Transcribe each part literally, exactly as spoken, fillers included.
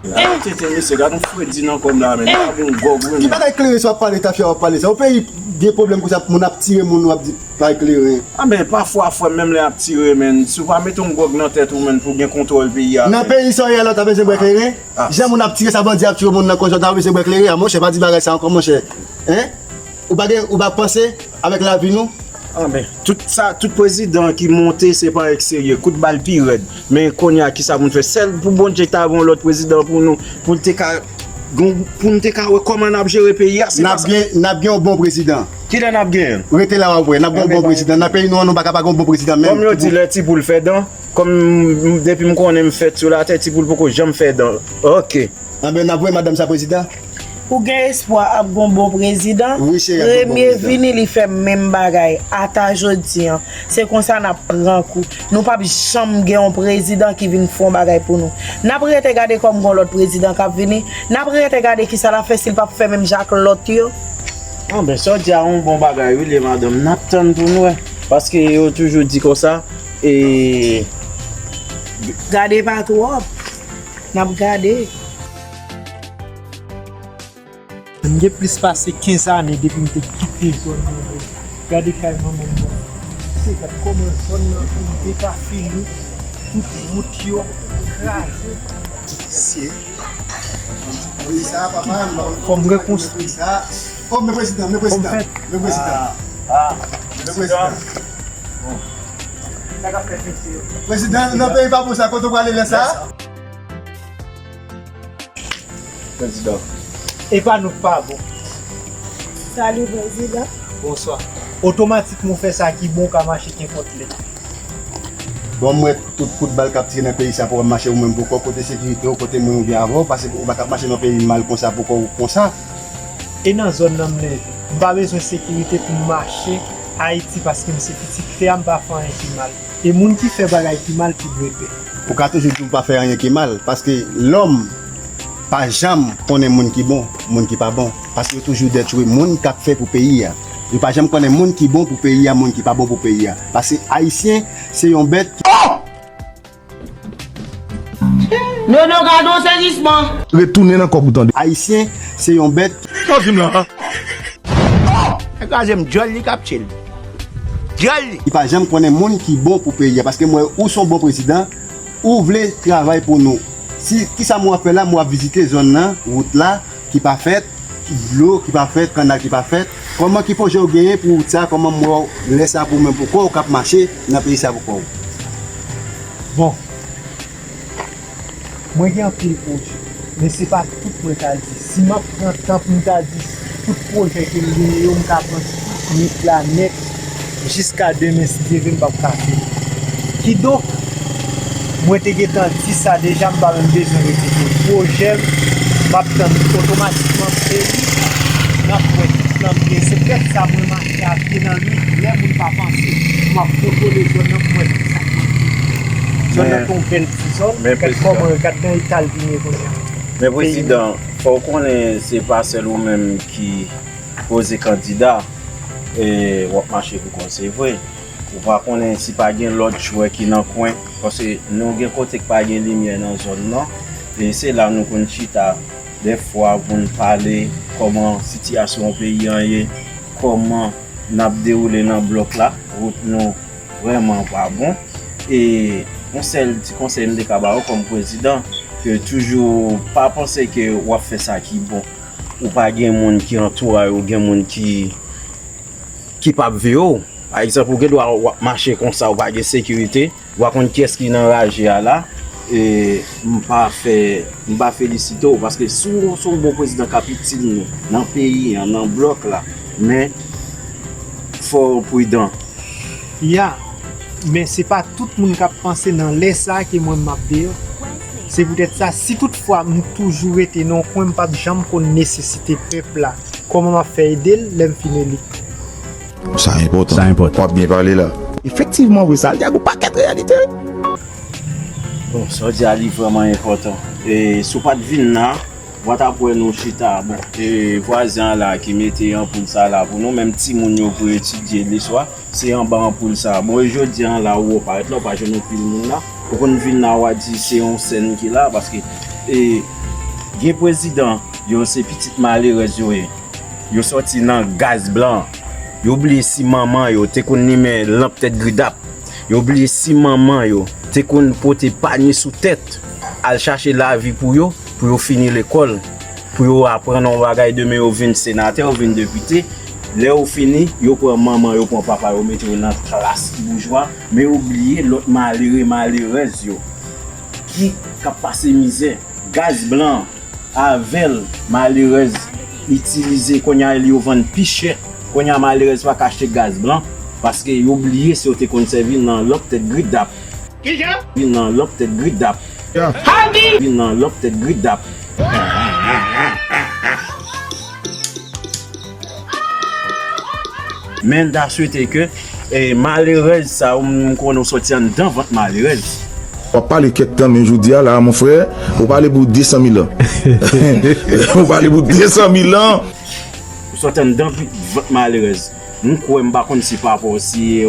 Gade tete mesye, gade yon fredi nan kò m la, men li pa bon gòg wi. Ki bagay klere sa w ap pale, tafya w ap pale sa? Yon peyi gen pwoblèm konsa, moun ap tire moun, w ap di pa klere. A men, pafwa, frè m, menm lè y ap tire, men, si w pa mete yon gòg nan tèt ou, men, pou w gen kontwòl peyi a, nan peyi sa w ye a la, w ta bezwen bwè klere? Jan moun ap tire sa, bandi ap tire moun nan konsa, w ta bezwen bwè klere? A, monchè, pa di bagay sa ankò, monchè. Hein? Ou pa gen, ou pa panse avèk lavi nou? Anben, tout sa, tout prezidan ki monte, se pa avèk serye. Kout bal pi rèd. Men kounye a, kisa pou n fè? Sèl pou Bondye ta voye yon lòt prezidan pou nou, pou l te ka, pou n te ka wè kòman n ap jere peyi a. Se pa sa. N ap gen, n ap gen yon bon prezidan. Kilè n ap genyen l? Rete la, w ap wè. N ap gen yon bon prezidan. Nan peyi nou an, nou pa ka pa gen yon bon prezidan menm. Kòm yo di, lè ti poul fè dan, kòm m, depi m konnen m fèt sou latè, ti poul poko janm fè dan. Oke. Anben, n ap voye madanm sa prezidan. Ou gen espwa ap gon bon prezidan? Wi, cheri, ap gon bon prezidan. Premye vini, li fè menm bagay. Ata jodi an, se konsa n ap pran kou. Nou p ap janm gen yon prezidan ki vin fè yon bagay pou nou. N ap rete gade kòm gon lòt prezidan k ap vini. N ap rete gade kisa l ap fè, si l p ap fè menm jan ak lòt yo. Anben, sa w di a yon bon bagay wi, lye madanm. N ap tann pou n wè. Paske yo toujou di konsa, e, gade pa twòp. N ap gade. M gen plis pase kenz ane depi m te kite zòn nan. Gade kay manman m nan. Se gad kòman zòn nan fin depafini. Tout wout yo kraze. Mesye. Wi, sa, papa, m pa konn. Fò m rekonstwi. Sa. Oh, men prezidan, men prezidan. Fò m fè. Men prezidan. Ah, ah. Men prezidan. Bon. Sa k ap fèt, mesye yo? Prezidan, nan peyi pa bon sa, kote w prale lè sa? Lè sa. Prezidan. E pa nou k pa bon. Salut, prezidan. Bonswa. Otomatikman, w fè sa ki bon, w ka mache kenpòt lè. Bon, m wè tout kout bal k ap tire nan peyi sa, pou w ap mache ou menm pou kò w, kote sekirite w, kote moun ou gen avè w, paske ou pa t ap mache nan peyi mal konsa pou kò w konsa. E nan zòn nan m leve, m pa bezwen sekirite pou m mache Ayiti paske m se pitit tè a, m pa fè anyen ki mal. E moun ki fè bagay ki mal pi dwe pè. Ou ka toujou di w pa fè anyen ki mal, paske lòm pa janm konnen moun ki bon, moun ki pa bon. Paske yo toujou detwi moun k ap fè pou peyi a. Yo pa janm konnen moun ki bon pou peyi a, moun ki pa bon pou peyi a. Paske Ayisyen se yon bèt ki... Nono, gade yon sezisman! Retounen nan kòk ou tande. Ayisyen se yon bèt. Sa w di m la? Kraze m, dyòl li k ap tchil. Dyòl li. Li pa janm konnen moun ki bon pou peyi a, paske m wè ou se yon bon prezidan, ou vle travay pou nou. Si, kisa m w ap fè la, m w ap vizite zòn nan, wout la, ki pa fèt, dlo ki pa fèt, kannal ki pa fèt. Kòman, ki pwojè w genyen pou wout sa, kòman m wè w lè sa pou menm pou kò w k ap mache nan peyi sa pou kò w? Bon. Mwen gen anpil pwojè, men se pa tout mwen ka di. Si m ap pran tan pou m ta di tout pwojè ke m genyen yo, m ka pran tout nwit la nèt jiska demen, si Dye vle, m p ap ka fini. Kidonk, mwen te gentan di sa deja, m pa menm bezwen repete. Pwojè m, m ap tann otomatikman eli, n ap wè ki plan m gen. Se petèt sa mwen mache a pye nan nwit, lè moun pa panse, m ap kontwole zòn nan pou m wè ki sa k manke. Zòn nan te yon bèl ti zòn, men gad kòman, gad nan eta l vin ye kounye a. Men prezidan, fò w konnen se pa sèl ou menm ki poze kandida, e w ap mache pou kò w, se vre. Ou pa konnen si pa gen lòt jwè ki nan kwen, paske nou gen kote k pa gen limyè nan zòn nan, e se la nou konn chita dèfwa pou n pale kòman sitiyasyon peyi an ye, kòman n ap dewoule nan blòk la, wout nou vrèman pa bon. E yon sèl ti konsèy m te ka ba w kòm prezidan, ke toujou pa panse ke w ap fè sa ki bon. Ou pa gen moun ki antouray ou, gen moun ki, ki p ap veye w. Pa egzanp, ou gen dwa w ap mache konsa, ou pa gen sekirite, ou pa konn kiyès ki nan raje a la. E m pa fè, m pa felisite w, paske si w se yon bon prezidan k ap itil nou nan peyi an, nan blòk la, men fò w pridan. Ya, men se pa tout moun k ap panse nan lè sa a ke mwen m ap deyò. Se poutèt sa, si toutfwa m toujou rete nan yon kwen, m p ap janm konn nesesite pèp la. Kòman m ap fè ede l lè m fin eli? Sa enpòtan. Sa enpòtan. W ap byen pale la. Efektivman, vre sa, l di ak yon pakèt reyalite. Bon, sa w di a, li vrèman enpòtan. E si w pa t vin la, w pa t ap wè nou chita. Bon, e vwazen an la ki mete anpoul sa la pou nou, menm timoun yo pou etidye leswa, se anba anpoul sa. Bon, e jodi an la, ou parèt la, ou pa jwenn anpil moun la. Ou konn vin la, w a di se yon sèn ki la, paske e, gen prezidan, yo se pitit malerèz yo ye. Yo sòti nan gaz blan. Yo bliye si manman yo te konn limen lanp tèt gridap. Yo bliye si manman yo te konn pote panye sou tèt, al chache lavi pou yo, pou yo fini lekòl, pou yo aprann yon bagay, demen yo vin senatè, yo vin depite. Lè yo fini, yo pran manman, yo pran papa, yo mete yo nan klas boujwa, men yo bliye lòt malere, malerèz yo ki k ap pase mizè. Gaz blan, avè l, malerèz itilize, kounye a li yo vann pi chè. Kounye a malerèz pa ka achte gaz blan, paske yo bliye si yo te konn sèvi nan lanp tèt gridap. Kijan? Vin nan lanp tèt gridap. Vin nan lanp tèt gridap. Men n ta swete ke e, malerèz sa yo, m konnen w sòti anndan vant malerèz. W ap pale kèk tan, men jodi a la, mon frè, ou pale pou de san mil an. Ou pale pou de san mil an. Ou sòti anndan vant malerèz. M kwè, m pa konn si papa w si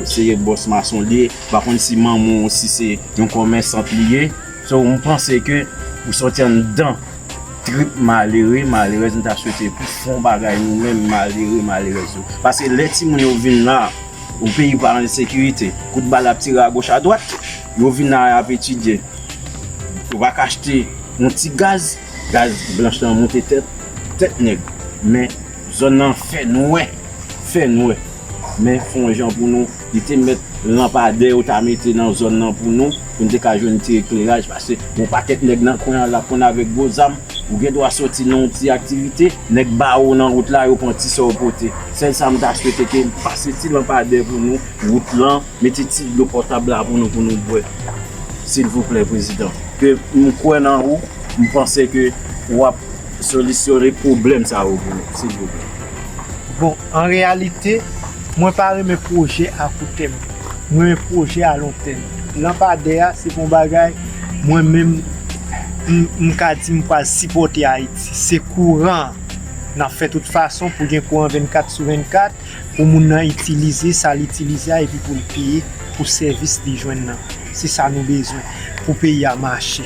se bòs mason li ye, m pa konn si manman w si se yon kòmèsant li ye. So, m panse ke ou sòti anndan trip malere, malerèz, m ta swete pou fè yon bagay nou menm malere, malerèz yo. Paske lè timoun yo vin la, yon peyi pa an sekirite, kout bal ap tire agoch adwat, yo vin la y ap etidye. Yo pa ka achte yon ti gaz, gaz blanch lan monte tèt, tèt nèg. Men zòn nan fè nwè, fè nwè. Men fè yon jan pou nou, li te mèt lanpadè yo ta mete nan zòn nan pou nou, pou n te ka jwenn ti ekleraj, paske yon pakèt nèg nan kwen an la konn avèk gwo zam, ou gen dwa sòti nan yon ti aktivite, nèg bare w nan wout la, yo pran ti sa w pote. Sèl sa m ta swete ke pase ti lanpadè pou nou, wout lan, mete ti dlo pòtab la pou nou, pou nou bwè. Silvouplè, prezidan. Ke m kwè nan ou, m panse ke w ap solisyone pwoblèm sa yo pou nou, silvouplè. Bon, an reyalite, mwen pa renmen pwojè a kou tèm. Mwen renmen pwojè a lon tèm. Lanpadè a, se pa yon bagay, mwen menm, m, m ka di m pral sipòte Ayiti. Se kouran an. N ap fè tout fason pou gen kouran vennkat sou vennkat, pou moun nan itilize sa l itilize a epi pou l peye pou sèvis li jwenn nan. Se sa nou bezwen pou peyi a mache.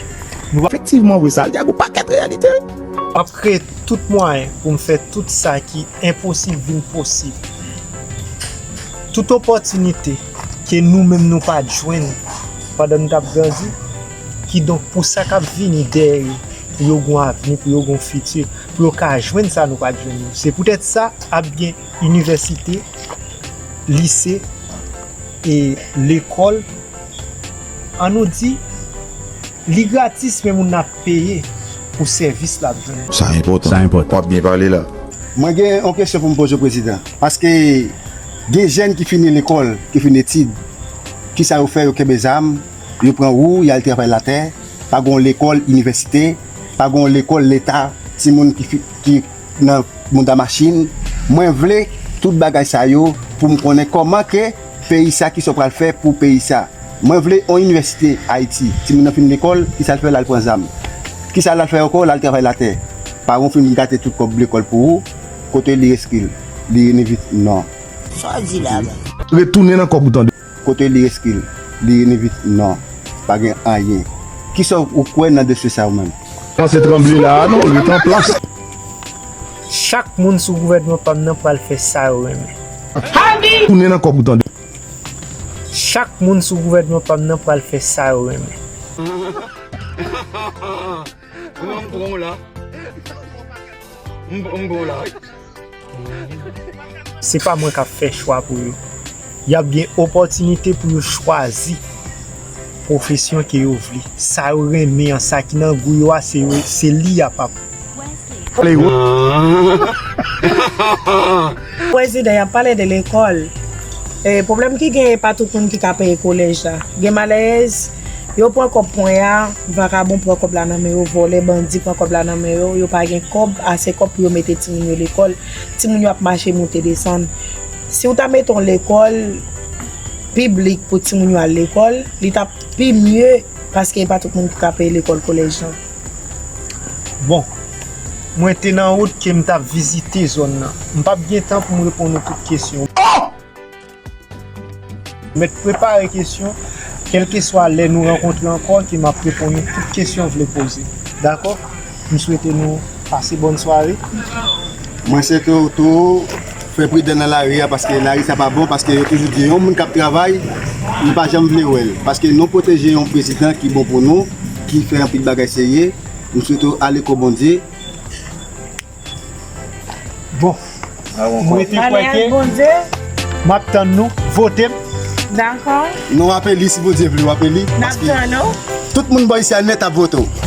Nou pa Efektivman vre, sa l di a gon pakèt reyalite. M ap kreye tout mwayen pou m fè tout sa ki enposib vin posib. Tout opòtinite ke nou menm nou pa t jwenn pandan nou t ap grandi, kidonk pou sa k ap vini dèyè yo, pou yo gon avni, pou yo gon fiti, pou yo ka jwenn sa nou pa t jwenn yo. Se poutèt sa ap gen inivèsite, lise, e lekòl, an nou di, li gratis, men moun nan ap peye pou sèvis l ap jwenn. Sa enpòtan. Sa enpòtan. W ap byen pale la. Mwen gen yon kesyon pou m poze w, prezidan. Paske gen jèn ki fini lekòl, ki fini etid, kisa yo fè? Yo kenbe zam, yo pran wou, y al travay latè, pa gen yon lekòl inivèsite, pa gen yon lekòl leta, timoun ki fi-, ki nan mouda machin. Mwen vle tout bagay sa yo pou m konnen kòman ke peyi sa, kisa w pral fè pou peyi sa. Mwen vle yon inivèsite Ayiti. Timoun nan fin lekòl, kisa l fè? L al pran zam. Kisa l al fè ankò? L al travay latè. Paran w fin gate tout kòb lekòl pou ou. Kote li enskri l? Li rene vit non. Sa w di la menm? Retounen nan kòb ou tande. Kote li enskri l? Li rene vit non. Pa gen anyen. Kisa w kwè nan dosye sa ou menm? Kòmanse tranble la a non, ret an plas. Chak moun sou gouvènman pa m nan pral fè sa yo renmen. Tounen nan kòb ou tande. Chak moun sou gouvènman pa m nan pral fè sa yo renmen. Mwen m pran w la. M, m pran w la, wi. Se pa mwen k ap fè chwa pou yo. Y ap gen opòtinite pou yo chwazi pwofesyon ke yo vle. Sa yo renmen an, sa ki nan gou yo a, se yo, se li y ap ap. Pale, wi. Prezidan, y ap pale de lekòl. E, pwoblèm ki genyen, pa tout moun ki ka peye kolèj la. Gen malerèz, yo pran kòb ponyè, vakabon pran kòb la nan men yo, vòlè, bandi pran kòb la nan men yo, yo pa gen kòb, ase kòb pou yo mete timoun yo lekòl. Timoun yo ap mache moute desann. Si w ta mete yon lekòl piblik pou timoun yo al lekòl, li t ap pi mye, paske e pa tout moun ki ka peye lekòl kolèj lan. Bon, mwen te nan wout ke m t ap vizite zòn nan. M p ap gen tan pou m reponn ou tout kesyon. Mèt prepare kesyon, Kèlkeswa lè nou rankontre ankò, ke m ap reponn nou tout kesyon w vle poze. Dakò? M swete nou pase bòn sware. Mwen swete w tou fè pridan nan lari a, paske lari sa pa bon, paske yo toujou di yon moun k ap travay, nou pa janm vle wè l. Paske nou pwoteje yon prezidan ki bon pou nou, ki fè anpil bagay serye. M swete w ale kò Bondye. Bon, m rete kwè ke m ap tann nou, vote m. Dakò. Nou rape li si Bondye vle, w ape li. N ap tann ou. Tout moun bò isi a nèt ap vote w.